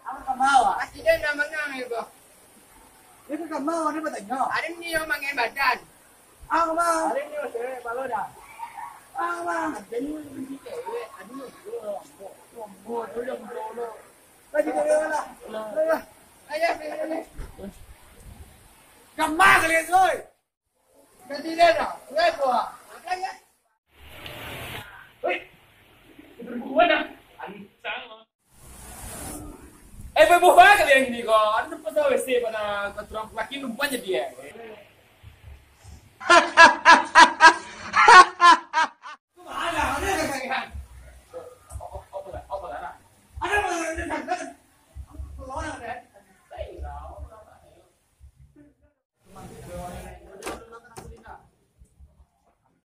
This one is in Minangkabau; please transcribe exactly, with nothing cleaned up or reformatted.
Ang kamau ah? Pasti dia nak mangang ya, Bah. Dia ka kamau, dia batanyo. Hari ni yang mangan badan. Ang kamau. Hari ni cewek palo dah. Ang kamau. Hari ni cewek, hari ni cewek. Lagi cewek lah. Ayo, ayo, ayo. Kamau kalian, oi. Ganti dia dah. Weh, buah. Makan ya. Hei, itu buah dah. Ancang. Eh, buah kalian ini kok. Ada tempat tahu W C pada keturang laki lupa jadi ya.